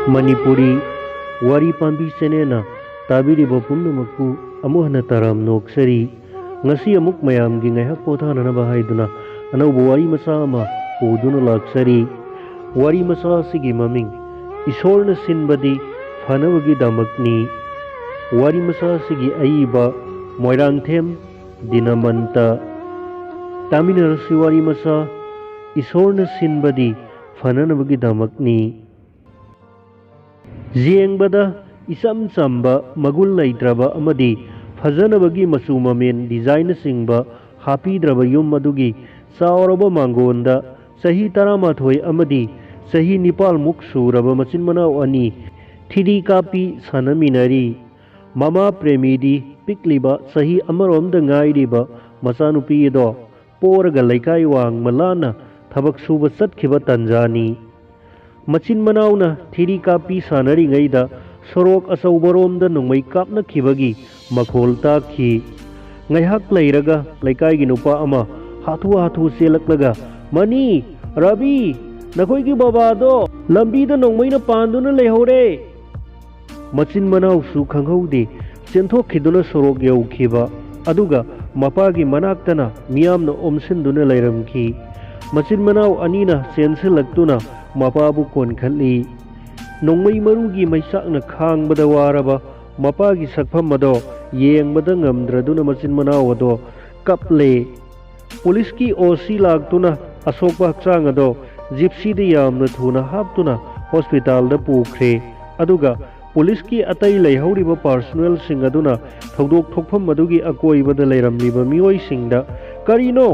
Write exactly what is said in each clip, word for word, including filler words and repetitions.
ꯃꯅꯤꯄꯨꯔꯤ ꯋꯥꯔꯤ ꯄꯥꯝꯕꯤ ꯆꯦꯅꯦꯜꯅ ꯇꯥꯕꯤꯔꯤꯕ ꯄꯨꯝꯅꯃꯛꯄꯨ ꯑꯃꯨꯛ ꯍꯟꯅ ꯇꯔꯥꯝꯅ ꯑꯣꯛꯆꯔꯤ꯫ ꯉꯁꯤ ꯑꯃꯨꯛ ꯃꯌꯥꯝꯒꯤ ꯉꯥꯏꯍꯥꯛ ꯄꯣꯊꯥꯅꯅꯕ ꯍꯥꯏꯗꯨꯅ ꯑꯅꯧꯕ ꯋꯥꯔꯤ ꯃꯆꯥ ꯑꯃ ꯄꯨꯗꯨꯅ ꯂꯥꯛꯆꯔꯤ꯫ ꯋꯥꯔꯤ ꯃꯆꯥ ꯑꯁꯤꯒꯤ ꯃꯃꯤꯡ "ꯏꯁꯣꯔꯅ ꯁꯤꯟꯕꯗꯤ ꯐꯅꯕꯒꯤꯗꯃꯛꯅꯤ"꯫ ꯋꯥꯔꯤ ꯃꯆꯥ ꯑꯁꯤꯒꯤ ꯑꯏꯕ ꯃꯣꯏꯔꯥꯡꯊꯦꯝ ꯗꯤꯅꯃꯟꯇ꯫ ꯇꯥꯃꯤꯟꯅꯔꯁꯤ ꯋꯥꯔꯤ ꯃꯆꯥ "ꯏꯁꯣꯔꯅ ꯁꯤꯟꯕꯗꯤ ꯐꯅꯅꯕꯒꯤꯗꯃꯛꯅꯤ"꯫ ꯌꯦꯡꯕꯗ ꯏꯆꯝ ꯆꯝꯕ, ꯃꯒꯨꯟ ꯂꯩꯇ꯭ꯔꯕ ꯑꯃꯗꯤ ꯐꯖꯅꯕꯒꯤ ꯃꯆꯨ ꯃꯃꯦꯟ, ꯗꯤꯖꯥꯏꯟꯅꯆꯤꯡꯕ ꯍꯥꯞꯄꯤꯗ꯭ꯔꯕ ꯌꯨꯝ ꯑꯗꯨꯒꯤ ꯆꯥꯎꯔꯕ ꯃꯥꯡꯒꯣꯟꯗ ꯆꯍꯤ ꯇꯔꯥꯃꯥꯊꯣꯏ ꯑꯃꯗꯤ ꯆꯍꯤ ꯅꯤꯄꯥꯜꯃꯨꯛ ꯁꯨꯔꯕ ꯃꯆꯤꯟ ꯃꯅꯥꯎ ꯑꯅꯤ ꯊ꯭ꯔꯤ ꯗꯤ ꯀꯥꯞꯄꯤ ꯁꯥꯟꯅꯃꯤꯟꯅꯔꯤ꯫ ꯃꯃꯥ ꯄ꯭ꯔꯦꯃꯤꯗꯤ ꯄꯤꯛꯂꯤꯕ ꯆꯍꯤ ꯑꯃꯔꯣꯝꯗ ꯉꯥꯏꯔꯤꯕ ꯃꯆꯥꯅꯨꯄꯤ ꯑꯗꯣ ꯄꯣꯔꯒ ꯂꯩꯀꯥꯏ ꯋꯥꯡꯃ ꯂꯥꯟꯅ ꯊꯕꯛ ꯁꯨꯕ ꯆꯠꯈꯤꯕ ꯇꯟꯖꯥꯅꯤ꯫ ꯃꯆꯤꯟ ꯃꯅꯥꯎꯅ ꯊ꯭ꯔꯤ ꯗꯤ ꯀꯥꯞꯄꯤ ꯁꯥꯟꯅꯔꯤꯉꯩꯗ ꯁꯣꯔꯣꯛ ꯑꯆꯧꯕꯔꯣꯝꯗ ꯅꯣꯡꯃꯩ ꯀꯥꯞꯅꯈꯤꯕꯒꯤ ꯃꯈꯣꯜ ꯇꯥꯈꯤ꯫ ꯉꯥꯏꯍꯥꯛ ꯂꯩꯔꯒ ꯂꯩꯀꯥꯏꯒꯤ ꯅꯨꯄꯥ ꯑꯃ ꯍꯥꯊꯨ ꯍꯥꯊꯨ ꯆꯦꯜꯂꯛꯂꯒ, "ꯃꯅꯤ, ꯔꯕꯤ, ꯅꯈꯣꯏꯒꯤ ꯕꯕꯥꯗꯣ ꯂꯝꯕꯤꯗ ꯅꯣꯡꯃꯩꯅ ꯄꯥꯟꯗꯨꯅ ꯂꯩꯍꯧꯔꯦ!" ꯃꯆꯤꯟ ꯃꯅꯥꯎꯁꯨ ꯈꯪꯍꯧꯗꯦ, ꯆꯦꯟꯊꯣꯛꯈꯤꯗꯨꯅ ꯁꯣꯔꯣꯛ ꯌꯧꯈꯤꯕ, ꯑꯗꯨꯒ ꯃꯄꯥꯒꯤ ꯃꯅꯥꯛꯇꯅ ꯃꯤꯌꯥꯝꯅ ꯑꯣꯝꯁꯤꯟꯗꯨꯅ ꯂꯩꯔꯝꯈꯤ꯫ ꯃꯆꯤꯟ ꯃꯅꯥꯎ ꯑꯅꯤꯅ ꯆꯦꯟꯁꯤꯜꯂꯛꯇꯨꯅ ꯃꯄꯥꯕꯨ ꯀꯣꯟꯈꯠꯂꯤ꯫ ꯅꯣꯡꯃꯩ ꯃꯔꯨꯒꯤ ꯃꯩꯆꯥꯛꯅ ꯈꯥꯡꯕꯗ ꯋꯥꯔꯕ ꯃꯄꯥꯒꯤ ꯁꯛꯐꯝ ꯑꯗꯣ ꯌꯦꯡꯕꯗ ꯉꯝꯗ꯭ꯔꯗꯨꯅ ꯃꯆꯤꯟ ꯃꯅꯥꯎ ꯑꯗꯣ ꯀꯞꯂꯦ꯫ ꯄꯨꯂꯤꯁꯀꯤ ꯑꯣ ꯁꯤ ꯂꯥꯛꯇꯨꯅ ꯑꯁꯣꯛꯄ ꯍꯛꯆꯥꯡ ꯑꯗꯣ ꯖꯤꯞꯁꯤꯗ ꯌꯥꯝꯅ ꯊꯨꯅ ꯍꯥꯞꯇꯨꯅ ꯍꯣꯁꯄꯤꯇꯥꯜꯗ ꯄꯨꯈ꯭ꯔꯦ꯫ ꯑꯗꯨꯒ ꯄꯨꯂꯤꯁꯀꯤ ꯑꯇꯩ ꯂꯩꯍꯧꯔꯤꯕ ꯄꯥꯔꯁꯣꯅꯦꯜꯁꯤꯡ ꯑꯗꯨꯅ ꯊꯧꯗꯣꯛ ꯊꯣꯛꯐꯝ ꯑꯗꯨꯒꯤ ꯑꯀꯣꯏꯕꯗ ꯂꯩꯔꯝꯂꯤꯕ ꯃꯤꯑꯣꯏꯁꯤꯡꯗ, "ꯀꯔꯤꯅꯣ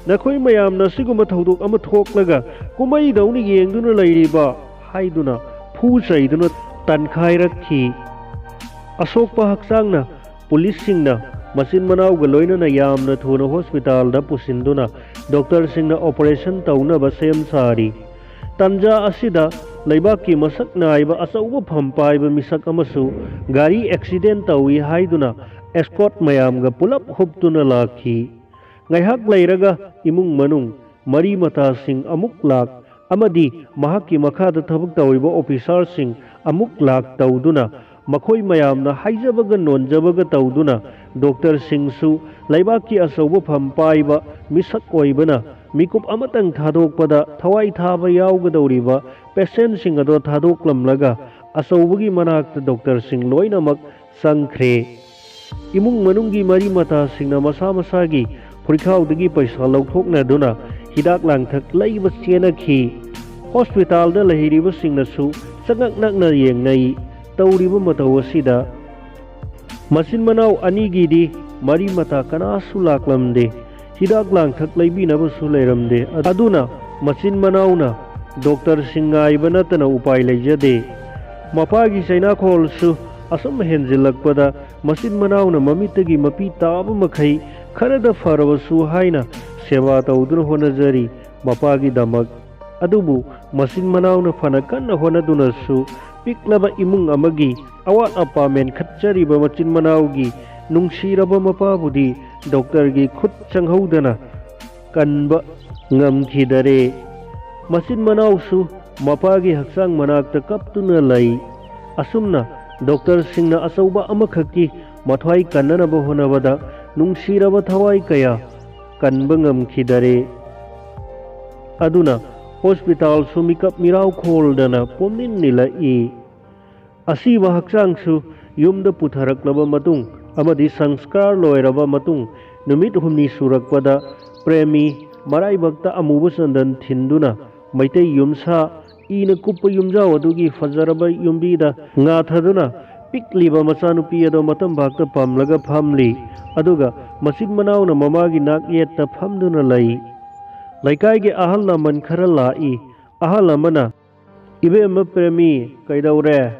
ꯅꯈꯣꯏ ꯃꯌꯥꯝꯅ ꯑꯁꯤꯒꯨꯝꯕ ꯊꯧꯗꯣꯛ ꯑꯃ ꯊꯣꯛꯂꯒ ꯀꯨꯝꯍꯩꯗꯧꯅ ꯌꯦꯡꯗꯨꯅ ꯂꯩꯔꯤꯕ?" ꯍꯥꯏꯗꯨꯅ ꯐꯨ ꯆꯩꯗꯨꯅ ꯇꯥꯟꯈꯥꯏꯔꯛꯈꯤ꯫ ꯑꯁꯣꯛꯄ ꯍꯛꯆꯥꯡꯅ ꯄꯨꯂꯤꯁꯁꯤꯡꯅ ꯃꯆꯤꯟ ꯃꯅꯥꯎꯒ ꯂꯣꯏꯅꯅ ꯌꯥꯝꯅ ꯊꯨꯅ ꯍꯣꯁꯄꯤꯇꯥꯜꯗ ꯄꯨꯁꯤꯟꯗꯨꯅ ꯗꯣꯛꯇꯔꯁꯤꯡꯅ ꯑꯣꯄꯔꯦꯁꯟ ꯇꯧꯅꯕ ꯁꯦꯝ ꯁꯥꯔꯤ꯫ ꯇꯟꯖꯥ ꯑꯁꯤꯗ ꯂꯩꯕꯥꯛꯀꯤ ꯃꯁꯛ ꯅꯥꯏꯕ ꯑꯆꯧꯕ ꯐꯝ ꯄꯥꯏꯕ ꯃꯤꯁꯛ ꯑꯃꯁꯨ ꯒꯥꯔꯤ ꯑꯦꯛꯁꯤꯗꯦꯟ ꯇꯧꯏ ꯍꯥꯏꯗꯨꯅ ꯑꯦꯁꯀꯣꯔꯠ ꯃꯌꯥꯝꯒ ꯄꯨꯂꯞ ꯍꯨꯞꯇꯨꯅ ꯂꯥꯛꯈꯤ꯫ ꯉꯥꯏꯍꯥꯛ ꯂꯩꯔꯒ ꯏꯃꯨꯡ ꯃꯅꯨꯡ, ꯃꯔꯤ ꯃꯇꯥꯁꯤꯡ ꯑꯃꯨꯛ ꯂꯥꯛ, ꯑꯃꯗꯤ ꯃꯍꯥꯛꯀꯤ ꯃꯈꯥꯗ ꯊꯕꯛ ꯇꯧꯔꯤꯕ ꯑꯣꯐꯤꯁꯥꯔꯁꯤꯡ ꯑꯃꯨꯛ ꯂꯥꯛ ꯇꯧꯗꯨꯅ, ꯃꯈꯣꯏ ꯃꯌꯥꯝꯅ ꯍꯥꯏꯖꯕꯒ ꯅꯣꯟꯖꯕꯒ ꯇꯧꯗꯨꯅ, ꯗꯣꯛꯇꯔꯁꯤꯡꯁꯨ ꯂꯩꯕꯥꯛꯀꯤ ꯑꯆꯧꯕ ꯐꯝ ꯄꯥꯏꯕ ꯃꯤꯁꯛ ꯑꯣꯏꯕꯅ ꯃꯤꯀꯨꯞ ꯑꯃꯇꯪ ꯊꯥꯗꯣꯛꯄꯗ ꯊꯋꯥꯏ ꯊꯥꯕ ꯌꯥꯎꯒꯗꯧꯔꯤꯕ ꯄꯦꯁꯦꯟꯁꯤꯡ ꯑꯗꯣ ꯊꯥꯗꯣꯛꯂꯝꯂꯒ ꯑꯆꯧꯕꯒꯤ ꯃꯅꯥꯛꯇ ꯗꯣꯛꯇꯔꯁꯤꯡ ꯂꯣꯏꯅꯃꯛ ꯆꯪꯈ꯭ꯔꯦ꯫ ꯏꯃꯨꯡ ꯃꯅꯨꯡꯒꯤ ꯃꯔꯤ ꯃꯇꯥꯁꯤꯡꯅ ꯃꯁꯥ ꯃꯁꯥꯒꯤ ꯐꯨꯔꯤꯈꯥꯎꯗꯒꯤ ꯄꯩꯁꯥ ꯂꯧꯊꯣꯛꯅꯗꯨꯅ ꯍꯤꯗꯥꯛ ꯂꯥꯡꯊꯛ ꯂꯩꯕ ꯆꯦꯟꯅꯈꯤ꯫ ꯍꯣꯁꯄꯤꯇꯥꯜꯗ ꯂꯩꯔꯤꯕꯁꯤꯡꯅꯁꯨ ꯆꯉꯛ ꯅꯛꯅ ꯌꯦꯡꯅꯩ꯫ ꯇꯧꯔꯤꯕ ꯃꯇꯧ ꯑꯁꯤꯗ ꯃꯆꯤꯟ ꯃꯅꯥꯎ ꯑꯅꯤꯒꯤꯗꯤ ꯃꯔꯤ ꯃꯇꯥ ꯀꯅꯥꯁꯨ ꯂꯥꯛꯂꯝꯗꯦ꯫ ꯍꯤꯗꯥꯛ ꯂꯥꯡꯊꯛ ꯂꯩꯕꯤꯅꯕꯁꯨ ꯂꯩꯔꯝꯗꯦ꯫ ꯑꯗꯨꯅ ꯃꯆꯤꯟ ꯃꯅꯥꯎꯅ ꯗꯣꯛꯇꯔꯁꯤꯡ ꯉꯥꯏꯕ ꯅꯠꯇꯅ ꯎꯄꯥꯏ ꯂꯩꯖꯗꯦ꯫ ꯃꯄꯥꯒꯤ ꯆꯩꯅꯥꯈꯣꯜꯁꯨ ꯑꯁꯨꯝ ꯍꯦꯟꯖꯤꯜꯂꯛꯄꯗ ꯃꯆꯤꯟ ꯃꯅꯥꯎꯅ ꯃꯃꯤꯠꯇꯒꯤ ꯃꯄꯤ ꯇꯥꯕ ꯃꯈꯩ ꯈꯔꯗ ꯐꯔꯕꯁꯨ ꯍꯥꯏꯅ ꯁꯦꯕꯥ ꯇꯧꯗꯨꯅ ꯍꯣꯠꯅꯖꯔꯤ ꯃꯄꯥꯒꯤꯗꯃꯛ꯫ ꯑꯗꯨꯕꯨ ꯃꯆꯤꯟ ꯃꯅꯥꯎꯅ ꯐꯅ ꯀꯟꯅ ꯍꯣꯠꯅꯗꯨꯅꯁꯨ ꯄꯤꯛꯂꯕ ꯏꯃꯨꯡ ꯑꯃꯒꯤ ꯑꯋꯥꯠ ꯑꯄꯥ ꯃꯦꯟꯈꯠꯆꯔꯤꯕ ꯃꯆꯤꯟ ꯃꯅꯥꯎꯒꯤ ꯅꯨꯡꯁꯤꯔꯕ ꯃꯄꯥꯕꯨꯗꯤ ꯗꯣꯛꯇꯔꯒꯤ ꯈꯨꯠ ꯆꯪꯍꯧꯗꯅ ꯀꯟꯕ ꯉꯝꯈꯤꯗꯔꯦ꯫ ꯃꯆꯤꯟ ꯃꯅꯥꯎꯁꯨ ꯃꯄꯥꯒꯤ ꯍꯛꯆꯥꯡ ꯃꯅꯥꯛꯇ ꯀꯞꯇꯨꯅ ꯂꯩ꯫ ꯑꯁꯨꯝꯅ ꯗꯣꯛꯇꯔꯁꯤꯡꯅ ꯑꯆꯧꯕ ꯑꯃꯈꯛꯀꯤ ꯃꯊ꯭ꯋꯥꯏ ꯀꯟꯅꯅꯕ ꯍꯣꯠꯅꯕꯗ ꯅꯨꯡꯁꯤꯔꯕ ꯊꯋꯥꯏ ꯀꯌꯥ ꯀꯟꯕ ꯉꯝꯈꯤꯗꯔꯦ꯫ ꯑꯗꯨꯅ ꯍꯣꯁꯄꯤꯇꯥꯜꯁꯨ ꯃꯤꯀꯞ ꯃꯤꯔꯥꯎ ꯈꯣꯜꯗꯅ ꯄꯨꯝꯅꯤꯟ ꯅꯤꯜꯂꯛꯏ꯫ ꯑꯁꯤꯕ ꯍꯛꯆꯥꯡꯁꯨ ꯌꯨꯝꯗ ꯄꯨꯊꯔꯛꯂꯕ ꯃꯇꯨꯡ ꯑꯃꯗꯤ ꯁꯪꯁꯀꯥꯔ ꯂꯣꯏꯔꯕ ꯃꯇꯨꯡ ꯅꯨꯃꯤꯠ ꯍꯨꯝꯅꯤ ꯁꯨꯔꯛꯄꯗ ꯄ꯭ꯔꯦꯃꯤ ꯃꯔꯥꯏꯕꯛꯇ ꯑꯃꯨꯕ ꯆꯟꯗꯟ ꯊꯤꯟꯗꯨꯅ ꯃꯩꯇꯩ ꯌꯨꯝꯁꯥ ꯏꯅ ꯀꯨꯞꯄ ꯌꯨꯝꯖꯥꯎ ꯑꯗꯨꯒꯤ ꯐꯖꯔꯕ ꯌꯨꯝꯕꯤꯗ ꯉꯥꯊꯗꯨꯅ ꯄꯤꯛꯂꯤꯕ ꯃꯆꯥꯅꯨꯄꯤ ꯑꯗꯣ ꯃꯇꯝꯕꯥꯛꯇ ꯄꯝꯂꯒ ꯐꯝꯂꯤ꯫ ꯑꯗꯨꯒ ꯃꯆꯤꯟ ꯃꯅꯥꯎꯅ ꯃꯃꯥꯒꯤ ꯅꯥꯛ ꯌꯦꯠꯇ ꯐꯝꯗꯨꯅ ꯂꯩ꯫ ꯂꯩꯀꯥꯏꯒꯤ ꯑꯍꯜ ꯂꯃꯟ ꯈꯔ ꯂꯥꯛꯏ꯫ ꯑꯍꯜ ꯑꯃꯅ, "ꯏꯕꯦꯝꯃ ꯄ꯭ꯔꯦꯃꯤ, ꯀꯩꯗꯧꯔꯦ?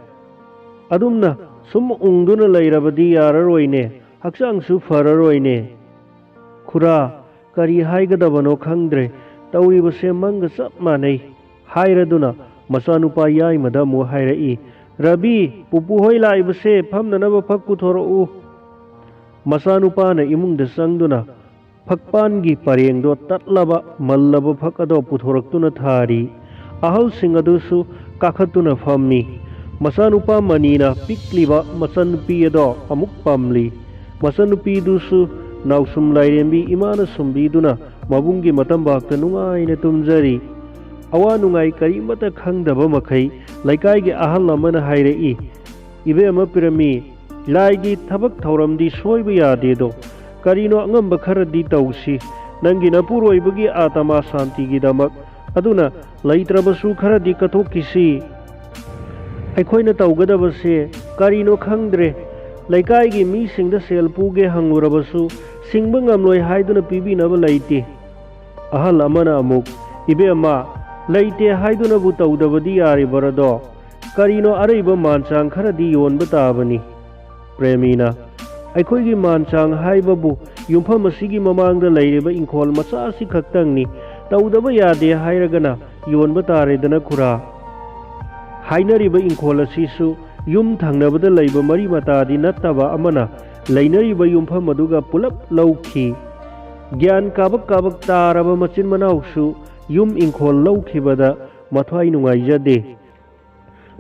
ꯑꯗꯨꯝꯅ ꯁꯨꯝ ꯎꯪꯗꯨꯅ ꯂꯩꯔꯕꯗꯤ ꯌꯥꯔꯔꯣꯏꯅꯦ, ꯍꯛꯆꯥꯡꯁꯨ ꯐꯔꯔꯣꯏꯅꯦ꯫ ꯈꯨꯔꯥ, ꯀꯔꯤ ꯍꯥꯏꯒꯗꯕꯅꯣ ꯈꯪꯗ꯭ꯔꯦ, ꯇꯧꯔꯤꯕꯁꯦ ꯃꯪꯒ ꯆꯞ ꯃꯥꯟꯅꯩ" ꯍꯥꯏꯔꯗꯨꯅ ꯃꯆꯥꯅꯨꯄꯥ ꯌꯥꯏꯃꯗ ꯑꯃꯨꯛ ꯍꯥꯏꯔꯛꯏ, "ꯔꯕꯤ, ꯄꯨꯄꯨ ꯍꯣꯏ ꯂꯥꯛꯏꯕꯁꯦ ꯐꯝꯅꯅꯕ ꯐꯛ ꯄꯨꯊꯣꯔꯛꯎ"꯫ ꯃꯆꯥꯅꯨꯄꯥꯅ ꯏꯃꯨꯡꯗ ꯆꯪꯗꯨꯅ ꯐꯛꯄꯥꯟꯒꯤ ꯄꯔꯦꯡꯗꯣ ꯇꯠꯂꯕ ꯃꯜꯂꯕ ꯐꯛ ꯑꯗꯣ ꯄꯨꯊꯣꯔꯛꯇꯨꯅ ꯊꯥꯔꯤ꯫ ꯑꯍꯜꯁꯤꯡ ꯑꯗꯨꯁꯨ ꯀꯥꯈꯠꯇꯨꯅ ꯐꯝꯃꯤ꯫ ꯃꯆꯥꯅꯨꯄꯥ ꯃꯅꯤꯅ ꯄꯤꯛꯂꯤꯕ ꯃꯆꯟꯅꯨꯄꯤ ꯑꯗꯣ ꯑꯃꯨꯛ ꯄꯝꯂꯤ꯫ ꯃꯆꯟꯅꯨꯄꯤꯗꯨꯁꯨ ꯅꯥꯎꯁꯨꯝ ꯂꯥꯏꯔꯦꯝꯕꯤ ꯏꯃꯥꯅ ꯁꯨꯝꯕꯤꯗꯨꯅ ꯃꯕꯨꯡꯒꯤ ꯃꯇꯝꯕꯥꯛꯇ ꯅꯨꯡꯉꯥꯏꯅ ꯇꯨꯝꯖꯔꯤ꯫ ꯑꯋꯥ ꯅꯨꯡꯉꯥꯏ ꯀꯔꯤꯃꯠꯇ ꯈꯪꯗꯕ ꯃꯈꯩ ꯂꯩꯀꯥꯏꯒꯤ ꯑꯍꯜ ꯑꯃꯅ ꯍꯥꯏꯔꯛꯏ, "ꯏꯕꯦꯝꯃ ꯄꯤꯔꯝꯃꯤ, ꯂꯥꯏꯒꯤ ꯊꯕꯛ ꯊꯧꯔꯝꯗꯤ ꯁꯣꯏꯕ ꯌꯥꯗꯦꯗꯣ꯫ ꯀꯔꯤꯅꯣ ꯑꯉꯝꯕ ꯈꯔꯗꯤ ꯇꯧꯁꯤ꯫ ꯅꯪꯒꯤ ꯅꯄꯨꯔꯣꯏꯕꯒꯤ ꯑꯥꯇꯃꯥ ꯁꯥꯟꯇꯤꯒꯤꯗꯃꯛ꯫ ꯑꯗꯨꯅ ꯂꯩꯇ꯭ꯔꯕꯁꯨ ꯈꯔꯗꯤ ꯀꯠꯊꯣꯛꯈꯤꯁꯤ꯫ ꯑꯩꯈꯣꯏꯅ ꯇꯧꯒꯗꯕꯁꯦ ꯀꯔꯤꯅꯣ ꯈꯪꯗ꯭ꯔꯦ꯫ ꯂꯩꯀꯥꯏꯒꯤ ꯃꯤꯁꯤꯡꯗ ꯁꯦꯜ ꯄꯨꯒꯦ ꯍꯪꯂꯨꯔꯕꯁꯨ ꯁꯤꯡꯕ ꯉꯝꯂꯣꯏ ꯍꯥꯏꯗꯨꯅ ꯄꯤꯕꯤꯅꯕ ꯂꯩꯇꯦ"꯫ ꯑꯍꯜ ꯑꯃꯅ ꯑꯃꯨꯛ, "ꯏꯕꯦꯝꯃ, ꯂꯩꯇꯦ ꯍꯥꯏꯗꯨꯅꯕꯨ ꯇꯧꯗꯕꯗꯤ ꯌꯥꯔꯤꯕꯔꯗꯣ? ꯀꯔꯤꯅꯣ ꯑꯔꯩꯕ ꯃꯥꯟꯆꯥꯡ ꯈꯔꯗꯤ ꯌꯣꯟꯕ ꯇꯥꯕꯅꯤ"꯫ ꯄ꯭ꯔꯦꯃꯤꯅ, "ꯑꯩꯈꯣꯏꯒꯤ ꯃꯥꯟꯆꯥꯡ ꯍꯥꯏꯕꯕꯨ ꯌꯨꯝꯐꯝ ꯑꯁꯤꯒꯤ ꯃꯃꯥꯡꯗ ꯂꯩꯔꯤꯕ ꯏꯪꯈꯣꯜ ꯃꯆꯥ ꯑꯁꯤ ꯈꯛꯇꯪꯅꯤ꯫ ꯇꯧꯗꯕ ꯌꯥꯗꯦ ꯍꯥꯏꯔꯒꯅ ꯌꯣꯟꯕ ꯇꯥꯔꯦꯗꯅ ꯈꯨꯔꯥ꯫ ꯍꯥꯏꯅꯔꯤꯕ ꯏꯪꯈꯣꯜ ꯑꯁꯤꯁꯨ ꯌꯨꯝ ꯊꯪꯅꯕꯗ ꯂꯩꯕ ꯃꯔꯤ ꯃꯇꯥꯗꯤ ꯅꯠꯇꯕ ꯑꯃꯅ ꯂꯩꯅꯔꯤꯕ ꯌꯨꯝꯐꯝ ꯑꯗꯨꯒ ꯄꯨꯂꯞ ꯂꯧꯈꯤ꯫ ꯒ꯭ꯌꯥꯟ ꯀꯥꯕꯛ ꯀꯥꯕꯛ ꯇꯥꯔꯕ ꯃꯆꯤꯟ ꯃꯅꯥꯎꯁꯨ ꯌꯨꯝ ꯏꯪꯈꯣꯜ ꯂꯧꯈꯤꯕꯗ ꯃꯊ꯭ꯋꯥꯏ ꯅꯨꯡꯉꯥꯏꯖꯗꯦ"꯫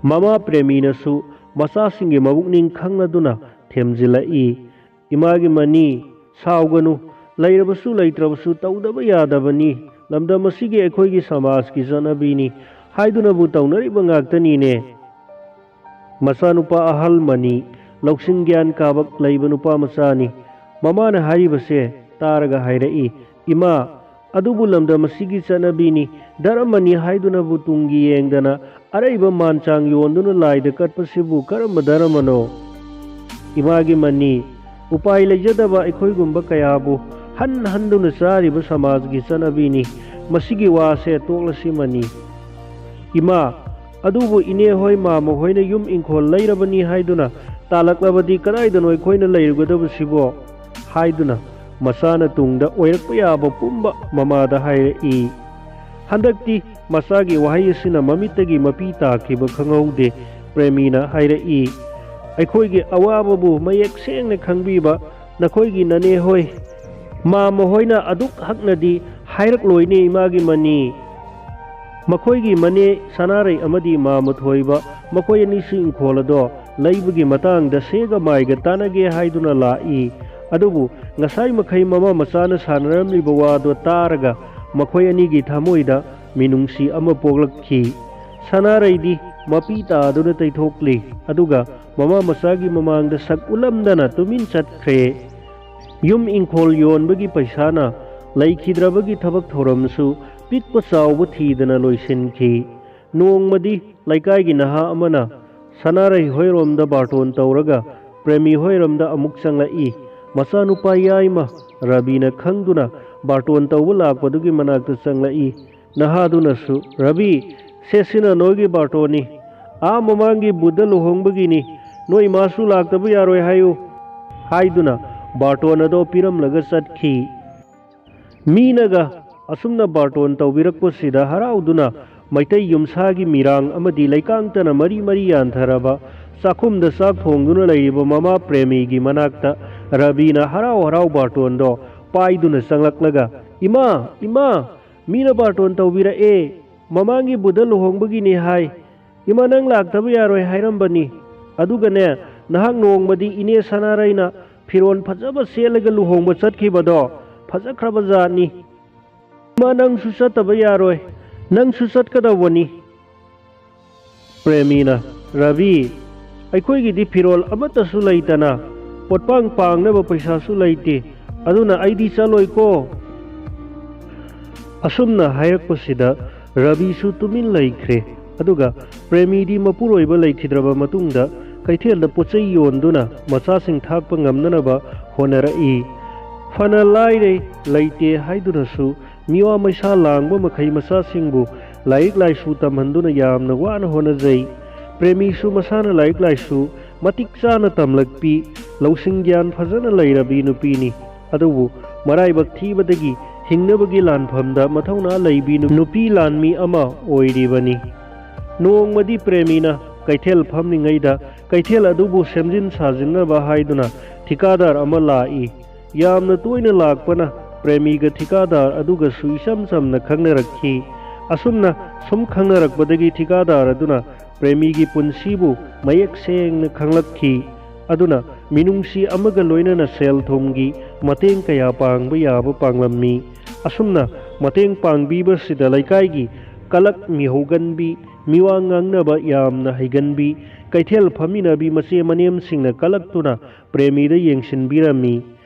ꯃꯃꯥ ꯄ꯭ꯔꯦꯃꯤꯅꯁꯨ ꯃꯆꯥꯁꯤꯡꯒꯤ ꯃꯕꯨꯛꯅꯤꯡ ꯈꯪꯂꯗꯨꯅ ꯊꯦꯝꯖꯤꯜꯂꯛꯏ, "ꯏꯃꯥꯒꯤ ꯃꯅꯤ, ꯁꯥꯎꯒꯅꯨ, ꯂꯩꯔꯕꯁꯨ ꯂꯩꯇ꯭ꯔꯕꯁꯨ ꯇꯧꯗꯕ ꯌꯥꯗꯕꯅꯤ, ꯂꯝꯗꯝ ꯑꯁꯤꯒꯤ ꯑꯩꯈꯣꯏꯒꯤ ꯁꯃꯥꯖꯀꯤ ꯆꯠꯅꯕꯤꯅꯤ ꯍꯥꯏꯗꯨꯅꯕꯨ ꯇꯧꯅꯔꯤꯕ ꯉꯥꯛꯇꯅꯤꯅꯦ"꯫ ꯃꯆꯥꯅꯨꯄꯥ ꯑꯍꯜ ꯃꯅꯤ ꯂꯧꯁꯤꯡ ꯒ꯭ꯌꯥꯟ ꯀꯥꯕꯛ ꯂꯩꯕ ꯅꯨꯄꯥ ꯃꯆꯥꯅꯤ꯫ ꯃꯃꯥꯅ ꯍꯥꯏꯔꯤꯕꯁꯦ ꯇꯥꯔꯒ ꯍꯥꯏꯔꯛꯏ, "ꯏꯃꯥ, ꯑꯗꯨꯕꯨ ꯂꯝꯗꯝ ꯑꯁꯤꯒꯤ ꯆꯠꯅꯕꯤꯅꯤ, ꯙꯔꯃꯅꯤ ꯍꯥꯏꯗꯨꯅꯕꯨ ꯇꯨꯡꯒꯤ ꯌꯦꯡꯗꯅ ꯑꯔꯩꯕ ꯃꯥꯟꯆꯥꯡ ꯌꯣꯟꯗꯨꯅ ꯂꯥꯏꯗ ꯀꯠꯄꯁꯤꯕꯨ ꯀꯔꯝꯕ ꯙꯔꯃꯅꯣ?" ꯏꯃꯥꯒꯤ ꯃꯅꯤ, ꯎꯄꯥꯏ ꯂꯩꯖꯗꯕ ꯑꯩꯈꯣꯏꯒꯨꯝꯕ ꯀꯌꯥꯕꯨ ꯍꯟ ꯍꯟꯗꯨꯅ ꯆꯥꯔꯤꯕ ꯁꯃꯥꯖꯒꯤ ꯆꯠꯅꯕꯤꯅꯤ꯫ ꯃꯁꯤꯒꯤ ꯋꯥꯁꯦ ꯇꯣꯛꯂꯁꯤ ꯃꯅꯤ꯫ ꯏꯃꯥ, ꯑꯗꯨꯕꯨ ꯏꯅꯦ ꯍꯣꯏ, ꯃꯥꯃ ꯍꯣꯏꯅ ꯌꯨꯝ ꯏꯪꯈꯣꯜ ꯂꯩꯔꯕꯅꯤ ꯍꯥꯏꯗꯨꯅ ꯇꯥꯜꯂꯛꯂꯕꯗꯤ ꯀꯗꯥꯏꯗꯅꯣ ꯑꯩꯈꯣꯏꯅ ꯂꯩꯔꯨꯒꯗꯕꯁꯤꯕꯣ? ꯍꯥꯏꯗꯨꯅ ꯃꯆꯥꯅ ꯇꯨꯡꯗ ꯑꯣꯏꯔꯛꯄ ꯌꯥꯕ ꯄꯨꯝꯕ ꯃꯃꯥꯗ ꯍꯥꯏꯔꯛꯏ꯫ ꯍꯟꯗꯛꯇꯤ ꯃꯆꯥꯒꯤ ꯋꯥꯍꯩ ꯑꯁꯤꯅ ꯃꯃꯤꯠꯇꯒꯤ ꯃꯄꯤ ꯇꯥꯈꯤꯕ ꯈꯪꯍꯧꯗꯦ꯫ ꯄ꯭ꯔꯦꯃꯤꯅ ꯍꯥꯏꯔꯛꯏ, "ꯑꯩꯈꯣꯏꯒꯤ ꯑꯋꯥꯕꯕꯨ ꯃꯌꯦꯛ ꯁꯦꯡꯅ ꯈꯪꯕꯤꯕ ꯅꯈꯣꯏꯒꯤ ꯅꯅꯦ ꯍꯣꯏ, ꯃꯥꯃ ꯍꯣꯏꯅ ꯑꯗꯨꯛ ꯍꯛꯅꯗꯤ ꯍꯥꯏꯔꯛꯂꯣꯏꯅꯦ ꯏꯃꯥꯒꯤ ꯃꯅꯤ"꯫ ꯃꯈꯣꯏꯒꯤ ꯃꯅꯦ ꯁꯅꯥꯔꯩ ꯑꯃꯗꯤ ꯃꯥꯃ ꯊꯣꯏꯕ, ꯃꯈꯣꯏ ꯑꯅꯤꯁꯨ ꯏꯪꯈꯣꯜ ꯑꯗꯣ ꯂꯩꯕꯒꯤ ꯃꯇꯥꯡꯗ ꯁꯦꯒ ꯃꯥꯏꯒ ꯇꯥꯟꯅꯒꯦ ꯍꯥꯏꯗꯨꯅ ꯂꯥꯛꯏ꯫ ꯑꯗꯨꯕꯨ ꯉꯁꯥꯏ ꯃꯈꯩ ꯃꯃꯥ ꯃꯆꯥꯅ ꯁꯥꯟꯅꯔꯝꯂꯤꯕ ꯋꯥꯗꯣ ꯇꯥꯔꯒ ꯃꯈꯣꯏ ꯑꯅꯤꯒꯤ ꯊꯃꯣꯏꯗ ꯃꯤꯅꯨꯡꯁꯤ ꯑꯃ ꯄꯣꯛꯂꯛꯈꯤ꯫ ꯁꯅꯥꯔꯩꯗꯤ ꯃꯄꯤ ꯇꯥꯗꯨꯅ ꯇꯩꯊꯣꯛꯂꯤ, ꯑꯗꯨꯒ ꯃꯃꯥ ꯃꯆꯥꯒꯤ ꯃꯃꯥꯡꯗ ꯁꯛ ꯎꯠꯂꯝꯗꯅ ꯇꯨꯃꯤꯟ ꯆꯠꯈ꯭ꯔꯦ꯫ ꯌꯨꯝ ꯏꯪꯈꯣꯜ ꯌꯣꯟꯕꯒꯤ ꯄꯩꯁꯥꯅ ꯂꯩꯈꯤꯗ꯭ꯔꯕꯒꯤ ꯊꯕꯛ ꯊꯧꯔꯝꯁꯨ ꯄꯤꯛꯄ ꯆꯥꯎꯕ ꯊꯤꯗꯅ ꯂꯣꯏꯁꯤꯟꯈꯤ꯫ ꯅꯣꯡꯃꯗꯤ ꯂꯩꯀꯥꯏꯒꯤ ꯅꯍꯥ ꯑꯃꯅ ꯁꯅꯥꯔꯩ ꯍꯣꯏꯔꯣꯝꯗ ꯕꯥꯔꯇꯣꯟ ꯇꯧꯔꯒ ꯄ꯭ꯔꯦꯃꯤ ꯍꯣꯏꯔꯣꯝꯗ ꯑꯃꯨꯛ ꯆꯪꯂꯛꯏ꯫ ꯃꯆꯥꯅꯨꯄꯥ ꯌꯥꯏꯃ ꯔꯕꯤꯅ ꯈꯪꯗꯨꯅ ꯕꯥꯔꯇꯣꯟ ꯇꯧꯕ ꯂꯥꯛꯄꯗꯨꯒꯤ ꯃꯅꯥꯛꯇ ꯆꯪꯂꯛꯏ꯫ ꯅꯍꯥꯗꯨꯅꯁꯨ, "ꯔꯕꯤ, ꯁꯦ ꯁꯤꯅ ꯅꯣꯏꯒꯤ ꯕꯥꯔꯇꯣꯟꯅꯤ꯫ ꯑꯥ ꯃꯃꯥꯡꯒꯤ ꯕꯨꯙ ꯂꯨꯍꯣꯡꯕꯒꯤꯅꯤ꯫ ꯅꯣꯏ ꯃꯥꯁꯨ ꯂꯥꯛꯇꯕ ꯌꯥꯔꯣꯏ ꯍꯥꯏꯌꯨ," ꯍꯥꯏꯗꯨꯅ ꯕꯥꯔꯇꯣꯟ ꯑꯗꯣ ꯄꯤꯔꯝꯂꯒ ꯆꯠꯈꯤ꯫ ꯃꯤꯅꯒ ꯑꯁꯨꯝꯅ ꯕꯥꯔꯇꯣꯟ ꯇꯧꯕꯤꯔꯛꯄꯁꯤꯗ ꯍꯔꯥꯎꯗꯨꯅ ꯃꯩꯇꯩ ꯌꯨꯝꯁꯥꯒꯤ ꯃꯤꯔꯥꯡ ꯑꯃꯗꯤ ꯂꯩꯀꯥꯡꯇꯅ ꯃꯔꯤ ꯃꯔꯤ ꯌꯥꯟꯊꯔꯕ ꯆꯥꯛꯈꯨꯝꯗ ꯆꯥꯛ ꯊꯣꯡꯗꯨꯅ ꯂꯩꯔꯤꯕ ꯃꯃꯥ ꯄ꯭ꯔꯦꯃꯤꯒꯤ ꯃꯅꯥꯛꯇ ꯔꯕꯤꯅ ꯍꯔꯥꯎ ꯍꯔꯥꯎ ꯕꯥꯔꯇꯣꯟꯗꯣ ꯄꯥꯏꯗꯨꯅ ꯆꯪꯂꯛꯂꯒ, "ꯏꯃꯥ, ꯏꯃꯥ, ꯃꯤꯅ ꯕꯥꯔꯇꯣꯟ ꯇꯧꯕꯤꯔꯛꯑꯦ꯫ ꯃꯃꯥꯡꯒꯤ ꯕꯨꯙ ꯂꯨꯍꯣꯡꯕꯒꯤꯅꯤ ꯍꯥꯏ꯫ ꯏꯃꯥ, ꯅꯪ ꯂꯥꯛꯇꯕ ꯌꯥꯔꯣꯏ ꯍꯥꯏꯔꯝꯕꯅꯤ꯫ ꯑꯗꯨꯒꯅꯦ, ꯅꯍꯥꯛ ꯅꯣꯡꯃꯗꯤ ꯏꯅꯦ ꯁꯅꯥꯔꯩꯅ ꯐꯤꯔꯣꯜ ꯐꯖꯕ ꯁꯦꯠꯂꯒ ꯂꯨꯍꯣꯡꯕ ꯆꯠꯈꯤꯕꯗꯣ ꯐꯖꯈ꯭ꯔꯕ ꯖꯥꯠꯅꯤ꯫ ꯏꯃꯥ, ꯅꯪꯁꯨ ꯆꯠꯇꯕ ꯌꯥꯔꯣꯏ꯫ ꯅꯪꯁꯨ ꯆꯠꯀꯗꯧꯕꯅꯤ꯫" ꯄ꯭ꯔꯦꯃꯤꯅ, "ꯔꯕꯤ, ꯑꯩꯈꯣꯏꯒꯤꯗꯤ ꯐꯤꯔꯣꯜ ꯑꯃꯠꯇꯁꯨ ꯂꯩꯇꯅ ꯄꯣꯠꯄꯥꯡ ꯄꯥꯡꯅꯕ ꯄꯩꯁꯥꯁꯨ ꯂꯩꯇꯦ꯫ ꯑꯗꯨꯅ ꯑꯩꯗꯤ ꯆꯠꯂꯣꯏꯀꯣ꯫" ꯑꯁꯨꯝꯅ ꯍꯥꯏꯔꯛꯄꯁꯤꯗ ꯔꯕꯤꯁꯨ ꯇꯨꯃꯤꯟ ꯂꯩꯈ꯭ꯔꯦ꯫ ꯑꯗꯨꯒ ꯄ꯭ꯔꯦꯃꯤꯗꯤ ꯃꯄꯨꯔꯣꯏꯕ ꯂꯩꯈꯤꯗ꯭ꯔꯕ ꯃꯇꯨꯡꯗ ꯀꯩꯊꯦꯜꯗ ꯄꯣꯠꯆꯩ ꯌꯣꯟꯗꯨꯅ ꯃꯆꯥꯁꯤꯡ ꯊꯥꯛꯄ ꯉꯝꯅꯅꯕ ꯍꯣꯠꯅꯔꯛꯏ꯫ ꯐꯅ ꯂꯥꯏꯔꯦ, ꯂꯩꯇꯦ ꯍꯥꯏꯗꯨꯅꯁꯨ ꯃꯤꯋꯥ ꯃꯩꯁꯥ ꯂꯥꯡꯕ ꯃꯈꯩ ꯃꯆꯥꯁꯤꯡꯕꯨ ꯂꯥꯏꯔꯤꯛ ꯂꯥꯏꯁꯨ ꯇꯝꯍꯟꯗꯨꯅ ꯌꯥꯝꯅ ꯋꯥꯅ ꯍꯣꯠꯅꯖꯩ꯫ ꯄ꯭ꯔꯦꯃꯤꯁꯨ ꯃꯁꯥꯅ ꯂꯥꯏꯔꯤꯛ ꯂꯥꯏꯁꯨ ꯃꯇꯤꯛ ꯆꯥꯅ ꯇꯝꯂꯛꯄꯤ, ꯂꯧꯁꯤꯡ ꯒ꯭ꯌꯥꯟ ꯐꯖꯅ ꯂꯩꯔꯕꯤ ꯅꯨꯄꯤꯅꯤ꯫ ꯑꯗꯨꯕꯨ ꯃꯔꯥꯏꯕꯛ ꯊꯤꯕꯗꯒꯤ ꯍꯤꯡꯅꯕꯒꯤ ꯂꯥꯟꯐꯝꯗ ꯃꯊꯧꯅꯥ ꯂꯩꯕꯤ ꯅꯨ-, ꯅꯨꯄꯤ ꯂꯥꯟꯃꯤ ꯑꯃ ꯑꯣꯏꯔꯤꯕꯅꯤ꯫ ꯅꯣꯡꯃꯗꯤ ꯄ꯭ꯔꯦꯃꯤꯅ ꯀꯩꯊꯦꯜ ꯐꯝꯂꯤꯉꯩꯗ ꯀꯩꯊꯦꯜ ꯑꯗꯨꯕꯨ ꯁꯦꯝꯖꯤꯟ ꯁꯥꯖꯤꯟꯅꯕ ꯍꯥꯏꯗꯨꯅ ꯊꯤꯀꯥꯗꯥꯔ ꯑꯃ ꯂꯥꯛꯏ꯫ ꯌꯥꯝꯅ ꯇꯣꯏꯅ ꯂꯥꯛꯄꯅ ꯄ꯭ꯔꯦꯃꯤꯒ ꯊꯤꯀꯥꯗꯥꯔ ꯑꯗꯨꯒꯁꯨ ꯏꯆꯝ ꯆꯝꯅ ꯈꯪꯅꯔꯛꯈꯤ꯫ ꯑꯁꯨꯝꯅ ꯁꯨꯝ ꯈꯪꯅꯔꯛꯄꯗꯒꯤ ꯊꯤꯀꯥꯗꯥꯔ ꯑꯗꯨꯅ ꯄ꯭ꯔꯦꯃꯤꯒꯤ ꯄꯨꯟꯁꯤꯕꯨ ꯃꯌꯦꯛ ꯁꯦꯡꯅ ꯈꯪꯂꯛꯈꯤ꯫ ꯑꯗꯨꯅ ꯃꯤꯅꯨꯡꯁꯤ ꯑꯃꯒ ꯂꯣꯏꯅꯅ ꯁꯦꯜ ꯊꯨꯝꯒꯤ ꯃꯇꯦꯡ ꯀꯌꯥ ꯄꯥꯡꯕ ꯌꯥꯕ ꯄꯥꯡꯂꯝꯃꯤ꯫ ꯑꯁꯨꯝꯅ ꯃꯇꯦꯡ ꯄꯥꯡꯕꯤꯕꯁꯤꯗ ꯂꯩꯀꯥꯏꯒꯤ ꯀꯂꯛ ꯃꯤꯍꯧꯒꯟꯕꯤ, ꯃꯤꯋꯥ ꯉꯥꯡꯅꯕ ꯌꯥꯝꯅ ꯍꯩꯒꯟꯕꯤ, ꯀꯩꯊꯦꯜ ꯐꯝꯃꯤꯟꯅꯕꯤ ꯃꯆꯦ ꯃꯅꯦꯝꯁꯤꯡꯅ ꯀꯂꯛꯇꯨꯅ ꯄ꯭ꯔꯦꯃꯤꯗ ꯌꯦꯡꯁꯤꯟꯕꯤꯔꯝꯃꯤ꯫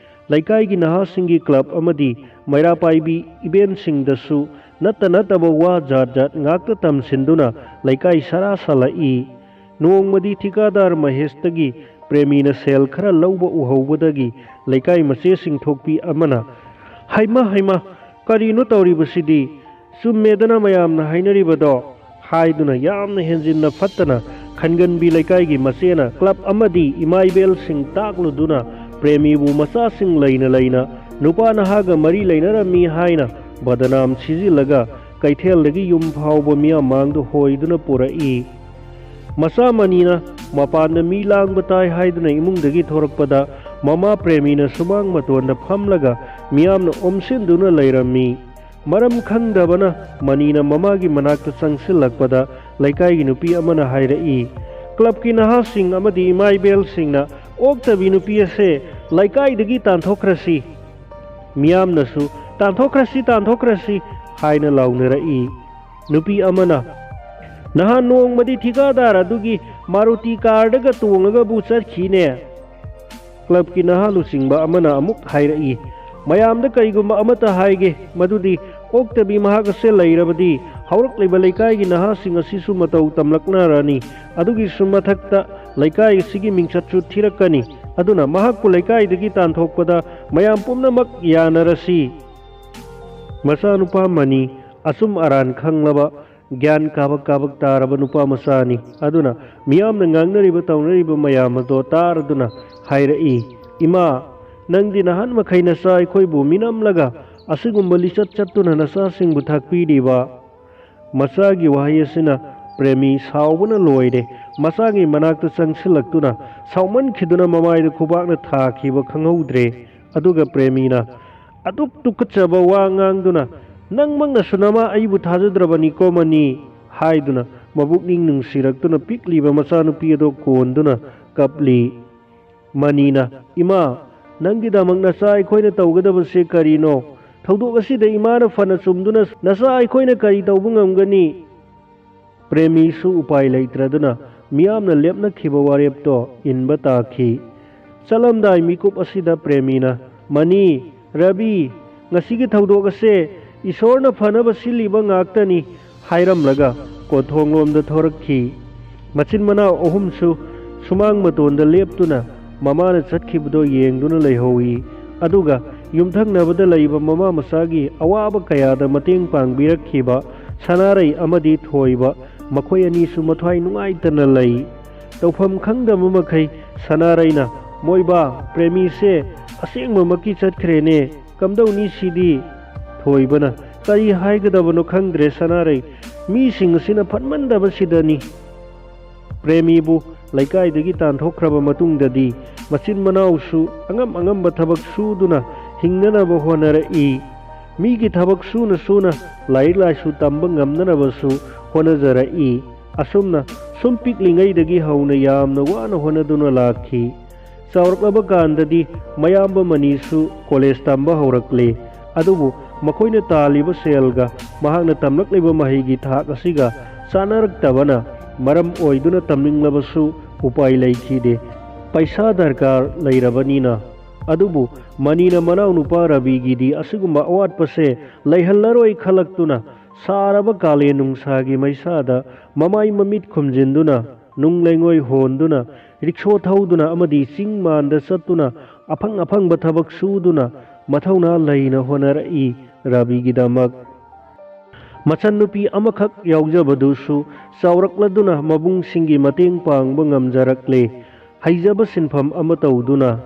ꯂꯩꯀꯥꯏꯒꯤ ꯅꯍꯥꯁꯤꯡꯒꯤ ꯀ꯭ꯂꯕ ꯑꯃꯗꯤ ꯃꯩꯔꯥ ꯄꯥꯏꯕꯤ ꯏꯚꯦꯟꯁꯤꯡꯗꯁꯨ ꯅꯠꯇ ꯅꯠꯇꯕ ꯋꯥ ꯖꯥꯠ ꯖꯥꯠ ꯉꯥꯛꯇ ꯇꯝꯁꯤꯟꯗꯨꯅ ꯂꯩꯀꯥꯏ ꯁꯔꯥ ꯁꯥꯜꯂꯛꯏ꯫ ꯅꯣꯡꯃꯗꯤ ꯊꯤꯀꯥꯗꯥꯔ ꯃꯍꯦꯁꯇꯒꯤ ꯄ꯭ꯔꯦꯃꯤꯅ ꯁꯦꯜ ꯈꯔ ꯂꯧꯕ ꯎꯍꯧꯕꯗꯒꯤ ꯂꯩꯀꯥꯏ ꯃꯆꯦꯁꯤꯡ ꯊꯣꯛꯄꯤ ꯑꯃꯅ, "ꯍꯩꯃ, ꯍꯩꯃ, ꯀꯔꯤꯅꯣ ꯇꯧꯔꯤꯕꯁꯤꯗꯤ? ꯆꯨꯝꯃꯦꯗꯅ ꯃꯌꯥꯝꯅ ꯍꯥꯏꯅꯔꯤꯕꯗꯣ?" ꯍꯥꯏꯗꯨꯅ ꯌꯥꯝꯅ ꯍꯦꯟꯖꯤꯟꯅ ꯐꯠꯇꯅ ꯈꯟꯒꯟꯕꯤ ꯂꯩꯀꯥꯏꯒꯤ ꯃꯆꯦꯅ ꯀ꯭ꯂꯕ ꯑꯃꯗꯤ ꯏꯃꯥ ꯏꯕꯦꯜꯁꯤꯡ ꯇꯥꯛꯂꯨꯗꯨꯅ ꯄ꯭ꯔꯦꯃꯤꯕꯨ ꯃꯆꯥꯁꯤꯡ ꯂꯩꯅ ꯂꯩꯅ ꯅꯨꯄꯥ ꯅꯍꯥꯒ ꯃꯔꯤ ꯂꯩꯅꯔꯝꯃꯤ ꯍꯥꯏꯅ ꯕꯗꯅꯥꯝ ꯁꯤꯖꯤꯜꯂꯒ ꯀꯩꯊꯦꯜꯗꯒꯤ ꯌꯨꯝ ꯐꯥꯎꯕ ꯃꯤꯌꯥꯝ ꯃꯥꯡꯗ ꯍꯣꯏꯗꯨꯅ ꯄꯨꯔꯛꯏ꯫ ꯃꯆꯥ ꯃꯅꯤꯅ ꯃꯄꯥꯟꯗ ꯃꯤ ꯂꯥꯡꯕ ꯇꯥꯏ ꯍꯥꯏꯗꯨꯅ ꯏꯃꯨꯡꯗꯒꯤ ꯊꯣꯔꯛꯄꯗ ꯃꯃꯥ ꯄ꯭ꯔꯦꯃꯤꯅ ꯁꯨꯃꯥꯡ ꯃꯇꯣꯟꯗ ꯐꯝꯂꯒ ꯃꯤꯌꯥꯝꯅ ꯑꯣꯝꯁꯤꯟꯗꯨꯅ ꯂꯩꯔꯝꯃꯤ꯫ ꯃꯔꯝ ꯈꯪꯗꯕꯅ ꯃꯅꯤꯅ ꯃꯃꯥꯒꯤ ꯃꯅꯥꯛꯇ ꯆꯪꯁꯤꯜꯂꯛꯄꯗ ꯂꯩꯀꯥꯏꯒꯤ ꯅꯨꯄꯤ ꯑꯃꯅ ꯍꯥꯏꯔꯛꯏ, "ꯀ꯭ꯂꯕꯀꯤ ꯅꯍꯥꯁꯤꯡ ꯑꯃꯗꯤ ꯏꯃꯥ ꯏꯕꯦꯜꯁꯤꯡꯅ ꯑꯣꯛꯇꯕꯤ ꯅꯨꯄꯤ ꯑꯁꯦ ꯂꯩꯀꯥꯏꯗꯒꯤ ꯇꯥꯟꯊꯣꯛꯈ꯭ꯔꯁꯤ꯫" ꯃꯤꯌꯥꯝꯅꯁꯨ, "ꯇꯥꯟꯊꯣꯛꯈ꯭ꯔꯁꯤ, ꯇꯥꯟꯊꯣꯛꯈ꯭ꯔꯁꯤ" ꯍꯥꯏꯅ ꯂꯥꯎꯅꯔꯛꯏ꯫ ꯅꯨꯄꯤ ꯑꯃꯅ, "ꯅꯍꯥꯟ ꯅꯣꯡꯃꯗꯤ ꯊꯤꯀꯥꯗꯥꯔ ꯑꯗꯨꯒꯤ ꯃꯥꯔꯨꯇꯤ ꯀꯥꯔꯗꯒ ꯇꯣꯡꯉꯒꯕꯨ ꯆꯠꯈꯤꯅꯦ꯫" ꯀ꯭ꯂꯕꯀꯤ ꯅꯍꯥ ꯂꯨꯆꯤꯡꯕ ꯑꯃꯅ ꯑꯃꯨꯛ ꯍꯥꯏꯔꯛꯏ, "ꯃꯌꯥꯝꯗ ꯀꯔꯤꯒꯨꯝꯕ ꯑꯃꯠꯇ ꯍꯥꯏꯒꯦ, ꯃꯗꯨꯗꯤ ꯑꯣꯛꯇꯕꯤ ꯃꯍꯥꯛ ꯑꯁꯦ ꯂꯩꯔꯕꯗꯤ ꯍꯧꯔꯛꯂꯤꯕ ꯂꯩꯀꯥꯏꯒꯤ ꯅꯍꯥꯁꯤꯡ ꯑꯁꯤꯁꯨ ꯃꯇꯧ ꯇꯝꯂꯛꯅꯔꯅꯤ꯫ ꯑꯗꯨꯒꯤꯁꯨ ꯃꯊꯛꯇ ꯂꯩꯀꯥꯏ ꯑꯁꯤꯒꯤ ꯃꯤꯡꯆꯠꯁꯨ ꯊꯤꯔꯛꯀꯅꯤ꯫ ꯑꯗꯨꯅ ꯃꯍꯥꯛꯄꯨ ꯂꯩꯀꯥꯏꯗꯒꯤ ꯇꯥꯟꯊꯣꯛꯄꯗ ꯃꯌꯥꯝ ꯄꯨꯝꯅꯃꯛ ꯌꯥꯅꯔꯁꯤ꯫" ꯃꯆꯥꯅꯨꯄꯥ ꯃꯅꯤ ꯑꯆꯨꯝ ꯑꯔꯥꯟ ꯈꯪꯂꯕ, ꯒ꯭ꯌꯥꯟ ꯀꯥꯕꯛ ꯀꯥꯕꯛ ꯇꯥꯔꯕ ꯅꯨꯄꯥ ꯃꯆꯥꯅꯤ꯫ ꯑꯗꯨꯅ ꯃꯤꯌꯥꯝꯅ ꯉꯥꯡꯅꯔꯤꯕ ꯇꯧꯅꯔꯤꯕ ꯃꯌꯥꯝ ꯑꯗꯣ ꯇꯥꯔꯗꯨꯅ ꯍꯥꯏꯔꯛꯏ, "ꯏꯃꯥ, ꯅꯪꯗꯤ ꯅꯍꯥꯟ ꯃꯈꯩ ꯅꯆꯥ ꯑꯩꯈꯣꯏꯕꯨ ꯃꯤꯅꯝꯂꯒ ꯑꯁꯤꯒꯨꯝꯕ ꯂꯤꯆꯠ ꯆꯠꯇꯨꯅ ꯅꯆꯥꯁꯤꯡꯕꯨ ꯊꯥꯛꯄꯤꯔꯤꯕ?" ꯃꯆꯥꯒꯤ ꯋꯥꯍꯩ ꯑꯁꯤꯅ ꯄ꯭ꯔꯦꯃꯤ ꯁꯥꯎꯕꯅ ꯂꯣꯏꯔꯦ꯫ ꯃꯆꯥꯒꯤ ꯃꯅꯥꯛꯇ ꯆꯪꯁꯤꯜꯂꯛꯇꯨꯅ ꯁꯥꯎꯃꯟꯈꯤꯗꯨꯅ ꯃꯃꯥꯏꯗ ꯈꯨꯕꯥꯛꯅ ꯊꯥꯈꯤꯕ ꯈꯪꯍꯧꯗ꯭ꯔꯦ꯫ ꯑꯗꯨꯒ ꯄ꯭ꯔꯦꯃꯤꯅ ꯑꯗꯨꯛ ꯇꯨꯀꯠꯆꯕ ꯋꯥ ꯉꯥꯡꯗꯨꯅ "ꯅꯪꯃꯛꯅꯁꯨ ꯅꯃꯥ ꯑꯩꯕꯨ ꯊꯥꯖꯗ꯭ꯔꯕꯅꯤꯀꯣ ꯃꯅꯤ?" ꯍꯥꯏꯗꯨꯅ ꯃꯕꯨꯛꯅꯤꯡ ꯅꯨꯡꯁꯤꯔꯛꯇꯨꯅ ꯄꯤꯛꯂꯤꯕ ꯃꯆꯥꯅꯨꯄꯤ ꯑꯗꯣ ꯀꯣꯟꯗꯨꯅ ꯀꯞꯂꯤ꯫ ꯃꯅꯤꯅ, "ꯏꯃꯥ, ꯅꯪꯒꯤꯗꯃꯛ ꯅꯆꯥ ꯑꯩꯈꯣꯏꯅ ꯇꯧꯒꯗꯕꯁꯦ ꯀꯔꯤꯅꯣ? ꯊꯧꯗꯣꯛ ꯑꯁꯤꯗ ꯏꯃꯥꯅ ꯐꯅ ꯆꯨꯝꯗꯨꯅ ꯅꯆꯥ ꯑꯩꯈꯣꯏꯅ ꯀꯔꯤ ꯇꯧꯕ ꯉꯝꯒꯅꯤ?" ꯄ꯭ꯔꯦꯃꯤꯁꯨ ꯎꯄꯥꯏ ꯂꯩꯇ꯭ꯔꯗꯨꯅ ꯃꯤꯌꯥꯝꯅ ꯂꯦꯞꯅꯈꯤꯕ ꯋꯥꯔꯦꯞꯇꯣ ꯏꯟꯕ ꯇꯥꯈꯤ꯫ ꯆꯠꯂꯝꯗꯥꯏ ꯃꯤꯀꯨꯞ ꯑꯁꯤꯗ ꯄ꯭ꯔꯦꯃꯤꯅ, "ꯃꯅꯤ, ꯔꯕꯤ, ꯉꯁꯤꯒꯤ ꯊꯧꯗꯣꯛ ꯑꯁꯦ ꯏꯁꯣꯔꯅ ꯐꯅꯕ ꯁꯤꯜꯂꯤꯕ ꯉꯥꯛꯇꯅꯤ" ꯍꯥꯏꯔꯝꯂꯒ ꯀꯣꯟꯊꯣꯡꯂꯣꯝꯗ ꯊꯣꯔꯛꯈꯤ꯫ ꯃꯆꯤꯟ ꯃꯅꯥꯎ ꯑꯍꯨꯝꯁꯨ ꯁꯨꯃꯥꯡ ꯃꯇꯣꯟꯗ ꯂꯦꯞꯇꯨꯅ ꯃꯃꯥꯅ ꯆꯠꯈꯤꯕꯗꯣ ꯌꯦꯡꯗꯨꯅ ꯂꯩꯍꯧꯏ꯫ ꯑꯗꯨꯒ ꯌꯨꯝꯊꯪꯅꯕꯗ ꯂꯩꯕ ꯃꯃꯥ ꯃꯆꯥꯒꯤ ꯑꯋꯥꯕ ꯀꯌꯥꯗ ꯃꯇꯦꯡ ꯄꯥꯡꯕꯤꯔꯛꯈꯤꯕ ꯁꯅꯥꯔꯩ ꯑꯃꯗꯤ ꯊꯣꯏꯕ, ꯃꯈꯣꯏ ꯑꯅꯤꯁꯨ ꯃꯊ꯭ꯋꯥꯏ ꯅꯨꯡꯉꯥꯏꯇꯅ ꯂꯩ꯫ ꯇꯧꯐꯝ ꯈꯪꯗꯕ ꯃꯈꯩ ꯁꯅꯥꯔꯩꯅ, "ꯃꯣꯏꯕꯥ, ꯄ꯭ꯔꯦꯃꯤꯁꯦ ꯑꯁꯦꯡꯕꯃꯛꯀꯤ ꯆꯠꯈ꯭ꯔꯦꯅꯦ, ꯀꯝꯗꯧꯅꯤ ꯁꯤꯗꯤ?" ꯊꯣꯏꯕꯅ, "ꯀꯔꯤ ꯍꯥꯏꯒꯗꯕꯅꯣ ꯈꯪꯗ꯭ꯔꯦ ꯁꯅꯥꯔꯩ, ꯃꯤꯁꯤꯡ ꯑꯁꯤꯅ ꯐꯠꯃꯟꯗꯕꯁꯤꯗꯅꯤ꯫ ꯄ꯭ꯔꯦꯃꯤꯕꯨ ꯂꯩꯀꯥꯏꯗꯒꯤ ꯇꯥꯟꯊꯣꯛꯈ꯭ꯔꯕ ꯃꯇꯨꯡꯗꯗꯤ ꯃꯆꯤꯟ ꯃꯅꯥꯎꯁꯨ ꯑꯉꯝ ꯑꯉꯝꯕ ꯊꯕꯛ ꯁꯨꯗꯨꯅ ꯍꯤꯡꯅꯅꯕ ꯍꯣꯠꯅꯔꯛꯏ꯫ ꯃꯤꯒꯤ ꯊꯕꯛ ꯁꯨꯅ ꯁꯨꯅ ꯂꯥꯏꯔꯤꯛ ꯂꯥꯏꯁꯨ ꯇꯝꯕ ꯉꯝꯅꯅꯕꯁꯨ ꯍꯣꯠꯅꯖꯔꯛꯏ꯫ ꯑꯁꯨꯝꯅ ꯁꯨꯝ ꯄꯤꯛꯂꯤꯉꯩꯗꯒꯤ ꯍꯧꯅ ꯌꯥꯝꯅ ꯋꯥꯅ ꯍꯣꯠꯅꯗꯨꯅ ꯂꯥꯛꯈꯤ꯫ ꯆꯥꯎꯔꯛꯂꯕ ꯀꯥꯟꯗꯗꯤ ꯃꯌꯥꯝꯕ ꯃꯅꯤꯁꯨ ꯀꯣꯂꯦꯖ ꯇꯝꯕ ꯍꯧꯔꯛꯂꯦ꯫ ꯑꯗꯨꯕꯨ ꯃꯈꯣꯏꯅ ꯇꯥꯜꯂꯤꯕ ꯁꯦꯜꯒ ꯃꯍꯥꯛꯅ ꯇꯝꯂꯛꯂꯤꯕ ꯃꯍꯩꯒꯤ ꯊꯥꯛ ꯑꯁꯤꯒ ꯆꯥꯅꯔꯛꯇꯕꯅ ꯃꯔꯝ ꯑꯣꯏꯗꯨꯅ ꯇꯝꯅꯤꯡꯂꯕꯁꯨ ꯎꯄꯥꯏ ꯂꯩꯈꯤꯗꯦ꯫ ꯄꯩꯁꯥ ꯗꯔꯀꯥꯔ ꯂꯩꯔꯕꯅꯤꯅ꯫ ꯑꯗꯨꯕꯨ ꯃꯅꯤꯅ ꯃꯅꯥꯎꯅꯨꯄꯥ ꯔꯕꯤꯒꯤꯗꯤ ꯑꯁꯤꯒꯨꯝꯕ ꯑꯋꯥꯠꯄꯁꯦ ꯂꯩꯍꯜꯂꯔꯣꯏ ꯈꯜꯂꯛꯇꯨꯅ ꯁꯥꯔꯕ ꯀꯥꯂꯦꯟ ꯅꯨꯡꯁꯥꯒꯤ ꯃꯩꯁꯥꯗ ꯃꯃꯥꯏ ꯃꯃꯤꯠ ꯈꯨꯝꯖꯤꯟꯗꯨꯅ, ꯅꯨꯡ ꯂꯩꯉꯣꯏ ꯍꯣꯟꯗꯨꯅ, ꯔꯤꯛꯁꯣ ꯊꯧꯗꯨꯅ ꯑꯃꯗꯤ ꯆꯤꯡ ꯃꯥꯟꯗ ꯆꯠꯇꯨꯅ ꯑꯐꯪ ꯑꯐꯪꯕ ꯊꯕꯛ ꯁꯨꯗꯨꯅ ꯃꯊꯧꯅꯥ ꯂꯩꯅ ꯍꯣꯠꯅꯔꯛꯏ ꯔꯕꯤꯒꯤꯗꯃꯛ꯫ ꯃꯆꯟꯅꯨꯄꯤ ꯑꯃꯈꯛ ꯌꯥꯎꯖꯕꯗꯨꯁꯨ ꯆꯥꯎꯔꯛꯂꯗꯨꯅ ꯃꯕꯨꯡꯁꯤꯡꯒꯤ ꯃꯇꯦꯡ ꯄꯥꯡꯕ ꯉꯝꯖꯔꯛꯂꯦ꯫ ꯍꯩꯖꯕ ꯁꯤꯟꯐꯝ ꯑꯃ ꯇꯧꯗꯨꯅ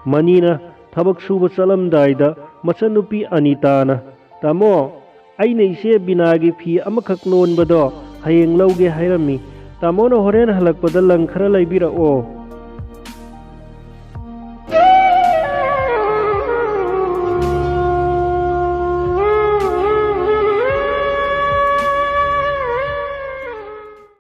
ꯃꯅꯤꯅ ꯊꯕꯛ ꯁꯨꯕ ꯆꯠꯂꯝꯗꯥꯏꯗ ꯃꯆꯟꯅꯨꯄꯤ ꯑꯅꯤꯇꯥꯅ, "ꯇꯥꯃꯣ, ꯑꯩꯅ ꯏꯆꯦ ꯕꯤꯅꯥꯒꯤ ꯐꯤ ꯑꯃꯈꯛ ꯂꯣꯟꯕꯗꯣ ꯍꯌꯦꯡ ꯂꯧꯒꯦ ꯍꯥꯏꯔꯝꯃꯤ꯫ ꯇꯥꯃꯣꯅ ꯍꯣꯔꯦꯟ ꯍꯜꯂꯛꯄꯗ ꯂꯪ ꯈꯔ ꯂꯩꯕꯤꯔꯛꯑꯣ"